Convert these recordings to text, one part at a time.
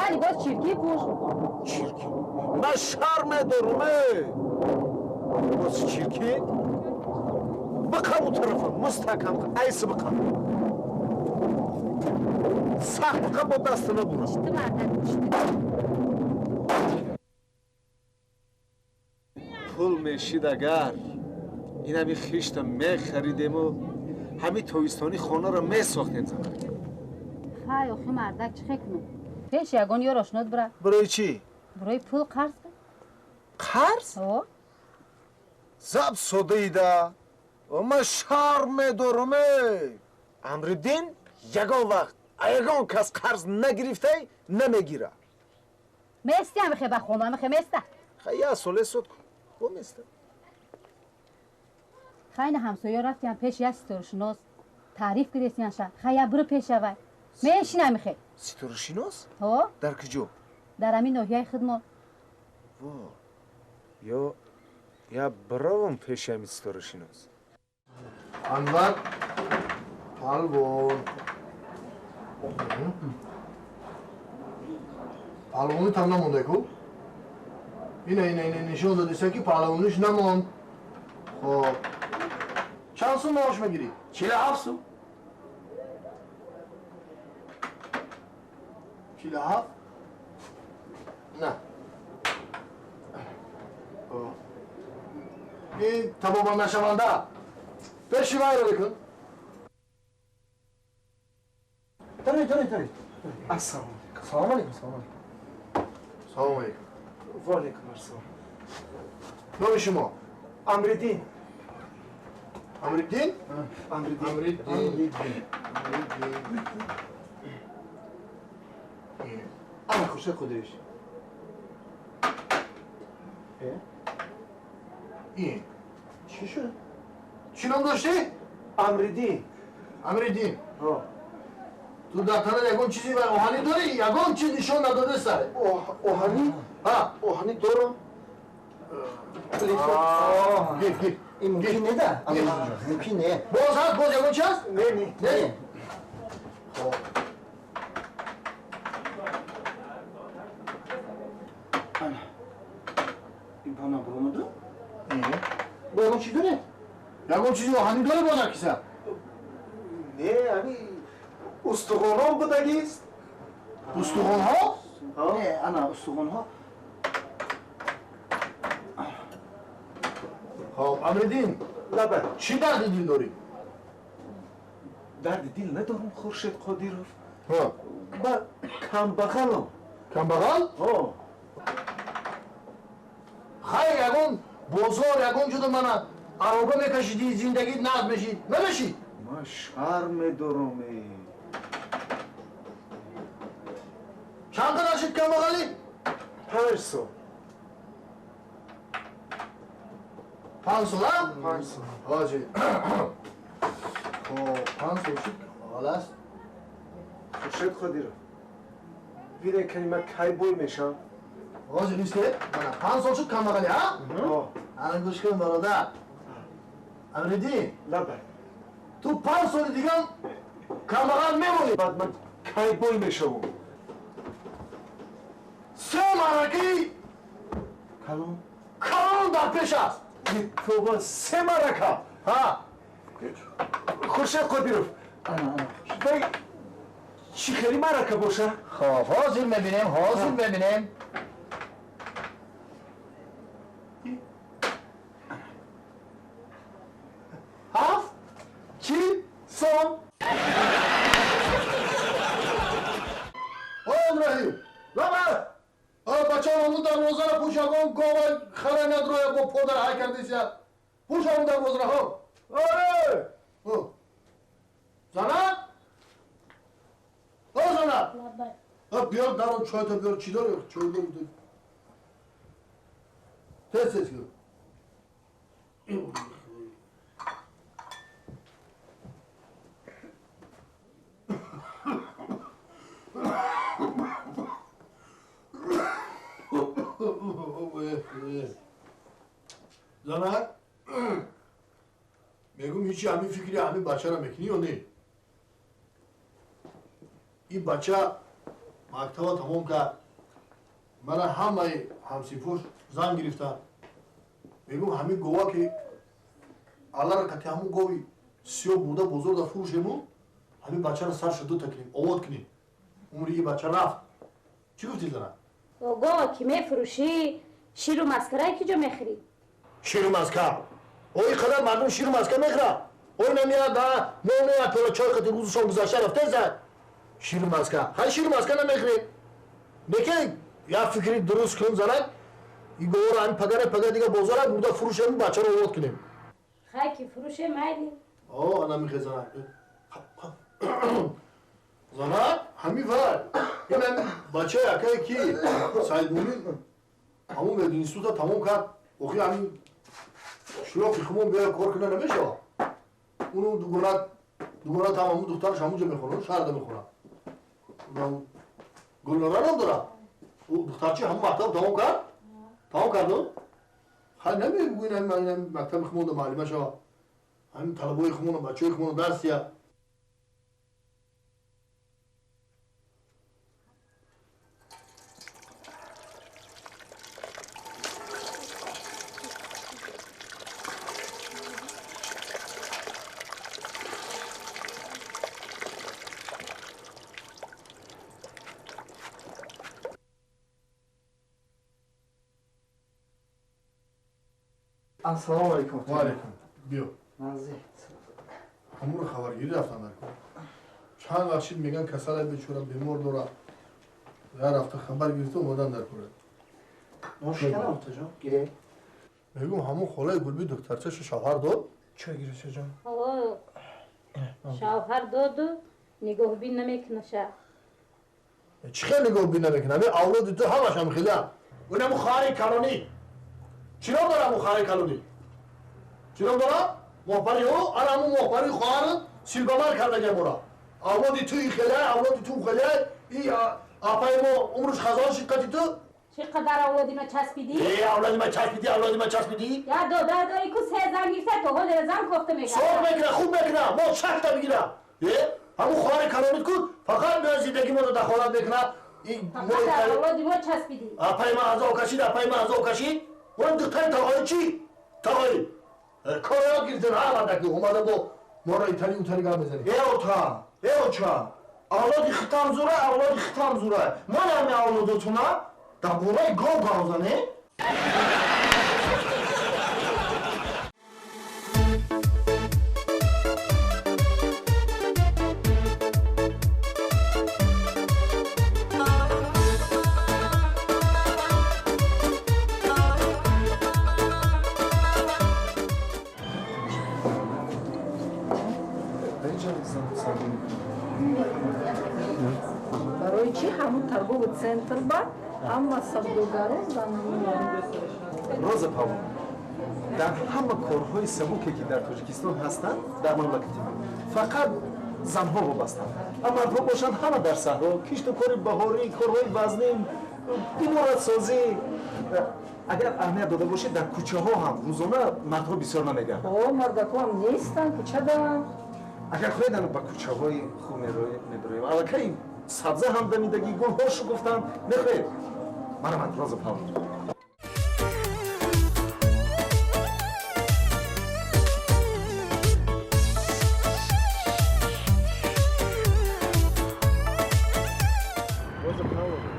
Я либос чирки пӯш. Чирки? Ман шарм медорам, либоси чирки? Биқаб у тарафа, мустаҳкам, айси биқаб. Сахт биқаб, бо даста набурам. Читы, мардак, читы. Пул мешид агар, ин ҳами хишта мехаридему ҳами тобистони хонаро месохтем, занак. Хай, охи, мардак, чӣ хе кунам? Пеш ягон ёр ошнот бира. Барои чӣ? Барои пул қарз кун. Қарз? О. Заб содаида. Ман шарм медорам. Амриддин ягон вақт ягон кас қарз нагирифтай, намегира. Мести амихе ба хона, амихе места. Хай, як соле сод кун. Бо места. Хайна ҳамсоё рафтиям пеш як ситорашинос. Таъриф кардестиянша. Хай, я биро пешавай. Мешин амихе. Ситорашинос? Ҳо. Дар куҷо? Дар ҳамин ноҳияи худмо. Во. Ё я биравам пеши ҳамин ситорашинос. Анвар Палвон. Палвони там намонда ку? Ина, ина, ина, нишон додиса, ки палвониш намонд. Хоб. Чанд сум маош мегирӣ? 47 сум. 47? На. Ин табобат нашаванда. Пеши вайро бикун. Дарой, дарой, дарой. Ассалому алейкум. Салом алейкум, салом алейкум. Салом алейкум. Ва алейкум ассалом. Номи шумо? Амриддин. Амриддин? Амриддин. Амриддин. Амриддин. Амриддин. Ана, Хуршед Қодирович. Ин. Чӣ шуд? Чӣ ном доштӣ? Амриддин. Амриддин. Ҳо. Ту дар танат ягон чизи ва оҳанӣ дорӣ? Ягон чиз нишон надода саре. Оҳанӣ? Ҳа. Оҳанӣ дорам. Гир, гир. Ин мумкин не да? Мумкин не. Боз ҳаст, боз ягон чи ҳаст? Не, не. Не? Хоб. Ана. Ин пана буромаду? Бо ягон чиз доред? Ягон чизи оҳанӣ дорӣ боз дар киса? Не, ҳами устухонон будагист. Устухонҳо? Не, ана устухонҳо. Хоб, Амриддин. Лаба. Чӣ дарди дил дорӣ? Дарди дил надорам, Хуршед Қодиров. Ҳа. Ба камбағалам. Камбағал? Ҳо. Хай, ягон бозор, ягон ҷода мана ароба мекашидӣ, зиндагит нағз мешид. Намешид? Ман шарм медорам. Чанд қадар шид камбағалӣ? 5 сол. 5 сола? 5 сол. Ҳоҷи. Хоб, 5 сол шид камбағал аст. Хуршед Қодиров. Виде кани ман кай бой мешам? Ҳозир нисте? Мана 5 сол шуд камбағалӣ, ҳа? Ҳо. Ана, гӯш кун, бародар. Амриддин. Лаба. Ту 5 соли дигам камбағал мемонӣ. Баъд ман кай бой мешавам? Се маъракаи Калон. калон дар пеш аст. Тоба, се маърака? Ҳа. Хуршед Қодиров. Вай чӣ хели маърака боша? Хоб, ҳозир мебинем, ҳозир мебинем. Ҳафт чил сом. О, Иброҳим. Лаба. О, бачаам, ҳамун дарвозаро пӯш, ягон гова хара надроя, бо подар ҳай кардися. Пӯш ҳамун дарвозаро, ҳо. Оре. О. Занак? О, занак! Лаббай. О, биёр дарон, чойто биёр, чӣ дорӣ? Чой дорӣ. Тез, тез кун. Занак, мегум, ҳичи ҳамин фикри ҳамин бачаро мекунӣ ё не? Ин бача Мактаба тамом кард. Мана ҳамаи ҳамсинфош зан гирифтанд. Мегӯм ҳамин гова ки аллара қати ҳамун гови сиёҳ бурда бозорда фурӯшему ҳамин бачаро сарша дута кунем, овод кунем. Умри и бача рафт. Чӣ гуфтӣ зана? Гова ки мефурӯшӣ, ширу маскарай ки ҷо мехӯрӣ? Ширу маска. О ин қадар мардум ширу маска мехӯрад. Ой намеяд, ноне пела чой қати рӯзу шом гузашта рафта зад. Ширу маска. Хай ширу маска намехӯрем. Неки як фикри дуруст кун занак, ин говаро ҳамин пагара пага дига бозора бурда фурӯшем, бачаро овод кунем. Хай ки фурӯшем майли. О, ана мехе занак. Занак, ҳамин вар. Ин ҳамин бачаи акае ки Саидмумин ҳамун мединститута тамом кард. Охи ҳамин шлоқи хумон биёя кор куна намешавад. Уну дугона там ҳамун духтараш ҳамун ҷо мехонад, шаҳрда мехонад. Гулнора ном дорад. Ӯ духтарчи ҳамун мактаб тамом кард? Тамом карду? Хай намегӯ ин ҳамин мактаби хумонда муаллима шавад. Ҳамин талабои хумона, бачаҳои хумона дарс диҳад. Ассалому алайкум. Ва алайкум. Биё. Манзил. Ҳамуро хабаргирӣ рафтан дар кор. Чанд вақт шид меган касале бечора бемор дорад. Я рафта хабар гирифта омадан дар кор. Ношканам отаҷон, гире. Мегӯм ҳамун холаи Гулби духтарчашу шавҳар дод? Чой гирифта ҷон? О, шавҳар доду нигоҳбин намекунаша. Чӣ хел нигоҳбин намекуна? Ҳамин авлоди ту ҳамаш ҳам хела. Ун ҳамун хоҳари калонӣ. Чӣ ном дорад ҳамун хоҳари калонӣ? Чӣ ном дорад? Моҳпари ӯ, ана ҳамун моҳпари хоҳарат силбамар кардагиам ӯра. Авлоди ту и хелай, авлоди ту хелай, и апаи мо умрш хазон шид қати ту. Чӣ қадар авлоди ма часпидӣ? Э, авлоди ма часпидӣ, авлоди ма часпидӣ? Я додар дорӣ ку се зан гирифта, то ҳол зан кофта мегардад. Сор мекуна, хуб мекуна, мо шакта бигира. Э, ҳамун хоҳари калонит ку фақат меояд зиндагии моро дахолат мекунад. Фақат авлоди мо часпидӣ. Апаи ма азоб кашид, апаи ма азоб кашид. Он духтари тағои чӣ? Тағои. Кор ёд гирифтан ҳар мардаки омада бо моро итали утали гап мезанӣ. Э ота, э оча, авлоди хитам зура, авлоди хитам зура. Ман ҳами авлодотуна дар бораи гов гап зане? Барои чӣ ҳамун торговый центр ба ҳама савдогарон занон? Роза Павловна, дар ҳама корҳои сабуке ки дар Тоҷикистон ҳастанд, дар мамлакати мо фақат занҳо вобастанд. А мардҳо бошанд ҳама дар саҳро, кишту кори баҳорӣ, корҳои вазнин, иморатсозӣ. Агар аҳамият дода бошед, дар кӯчаҳо ҳам рӯзона мардҳо бисёр намегарданд. О, мардакҳо ҳам нестанд, кӯчадаанд. Агар хоҳед, ана ба кӯчаҳои хуб мебироем. Аллакай сабза ҳам дамидагӣ, гулҳо шукуфтанд. Мехоҳед? Марамад, Роза Павловна. Роза Павловна,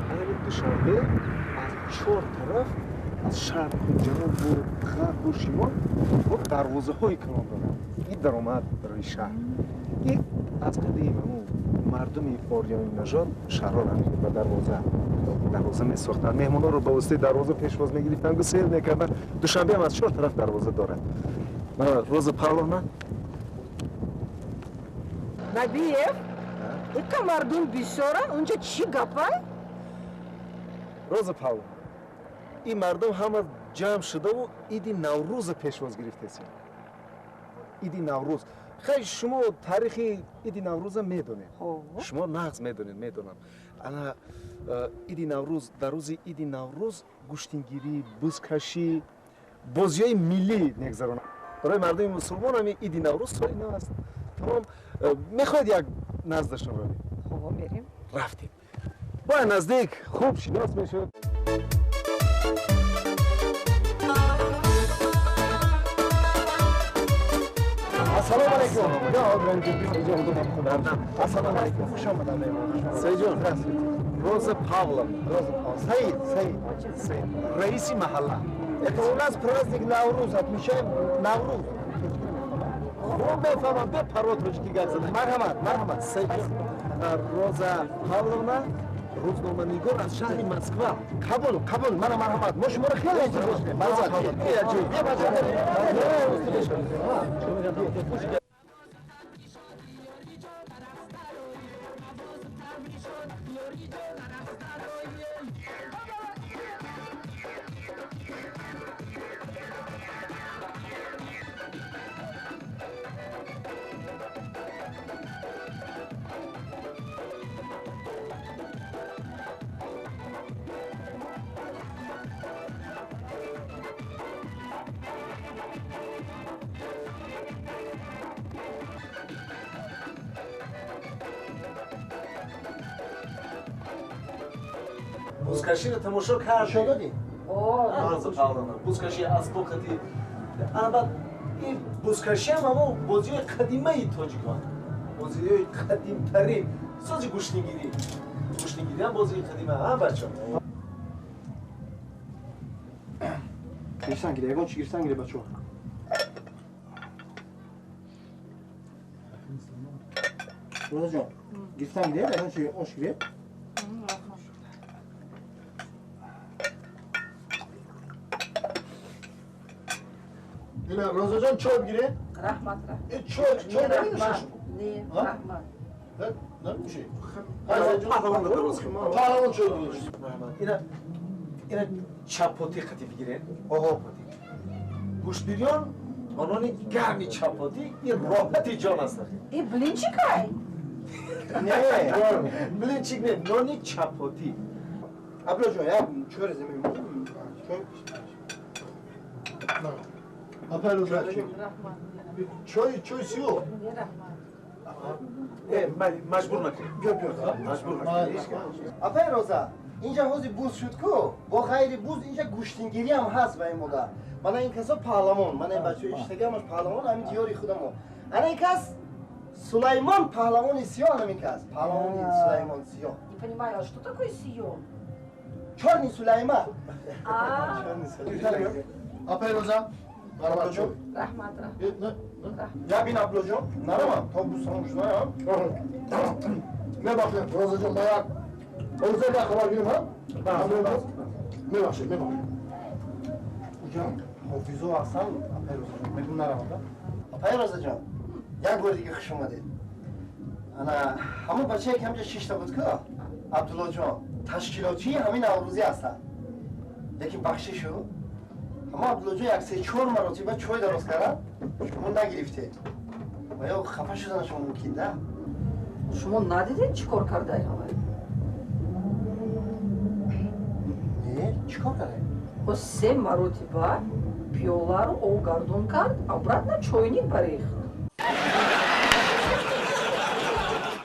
ҳамин Душанбе аз чор тараф, аз шарқу ҷанубу ғарбу шимол бо дарвозаҳои калон дорад. Ин даромад барои шаҳр. Ин аз қадим ҳамун мардуми ориёни нажод шаҳрҳоро ҳамин ба дарвоза месохтанд. Меҳмонҳоро ба воситаи дарвоза пешвоз мегирифтанд, гусел мекарданд. Душанбе ҳам аз чор тараф дарвоза дорад. Роза Павловна. Набиев, ика мардум бисёранд, унҷа чӣ гапай? Роза Павловна, ин мардум ҳама ҷамъ шудаву иди Наврӯза пешвоз гирифтесианд. Иди Наврӯз. Хай, шумо таърихи иди Наврӯза медонед. Шумо нағз медонед, медонам. Ана иди Наврӯз, дар рӯзи иди Наврӯз гӯштингирӣ, бузкашӣ, бозиҳои миллӣ мегузаронанд. Барои мардуми мусулмон ҳамин иди Наврӯз соли нав аст. Тамом, мехоҳед як наздашон равем? Хо, мерем. Рафтем. Бояд наздик хуб шинос мешуд. Ассалому алайкум. Ассалому алайкум. Хуш омадам. Саидҷон, Роза Павловна. Роза Павловна. Саид, Саид. Саид. Раиси маҳалла. Это у нас праздник Навруз, отмечаем Навруз. Хуб мефаҳмам, бепарво тоҷикӣ гап зада. Марҳамат, марҳамат. Саидҷон, Роза Павловна рӯзноманигор аз шаҳри Москва. Қабул, қабул, мана марҳамат. Мо шуморо хеле интизор шудем. Роза Павловна, бузкаширо тамошо кардем. Роза Павловна, бузкаши аз боқати. Ана баъд ин бузкашиам ҳамо бозиҳои қадимаи тоҷикон, бозиҳои қадимтарин, сози гӯштнигирӣ. Гӯштнигириам бозии қадима, а бачо? Гирифтан гире, ягон чи гирифтан гире, бачо. Розаҷон, гирифтан гире, ягон чи ош гире? Ина Розаҷон чой бигире? Раҳмат, раҳмат. Э чой, чой наменӯшед шумо? Не, раҳмат. Наменӯшед? Паҳлавон дароз кун. Паҳлавон чой бигиред. Ина ина чапотӣ қати бигиред. Оҳо, гӯштбирён онони гарми чапотӣ ин роҳати ҷон аст. И блинчикай? Не, блинчик не, нони чапотӣ. Абдуллоҷон, як чой резем. Чой. Апай Роза, чой, чой сиё. Маҷбур накун. Биё, биё. Маҷбур накун. Апай Роза, инҷа ҳози буз шуд ку, бо ғайри буз инҷа гӯштингирӣ ҳам ҳаст ба ин мода. Мана ин касо паҳлавон, мана ин бачаҳои иштагиамаш паҳлавон, ҳамин диёри худамо. Ана ин кас Сулаймон паҳлавони сиё, ҳамин кас. Паҳлавони Сулаймон сиё. Не понимаю, а что такое сиё? Чёрный Сулайман. А. Чёрный Сулайман. Апай Роза, марҳамат чой. Раҳмат, раҳмат. Я бин Абдуллоҷон, наравам, то буз тамом шуд, Мебахшед, Розаҷон, ма як Роза як хабар гирем, ҳа? Мебахшед, мебахшед. Уҷон, ҳофизо ҳастам, апай Розаҷон, мегум наравам, да? Апай Розаҷон, як бори дига хуш омадед. Ана, ҳамон бачае ки ҳамҷа шишта буд ку, Абдуллоҷон, ташкилотчии ҳамин наврӯзӣ ҳастанд. Лекин бахшишу, ҳамон Абдуллоҷон як се-чор маротиба чой дароз кард, шумо нагирифтед. Ва ё хафа шуданашон мумкин, да? Шумо надидед чӣ кор кардай ҳавай? Не, чӣ кор кардай? О се маротиба пиёларо овгардон кард, обратно чойник барехт.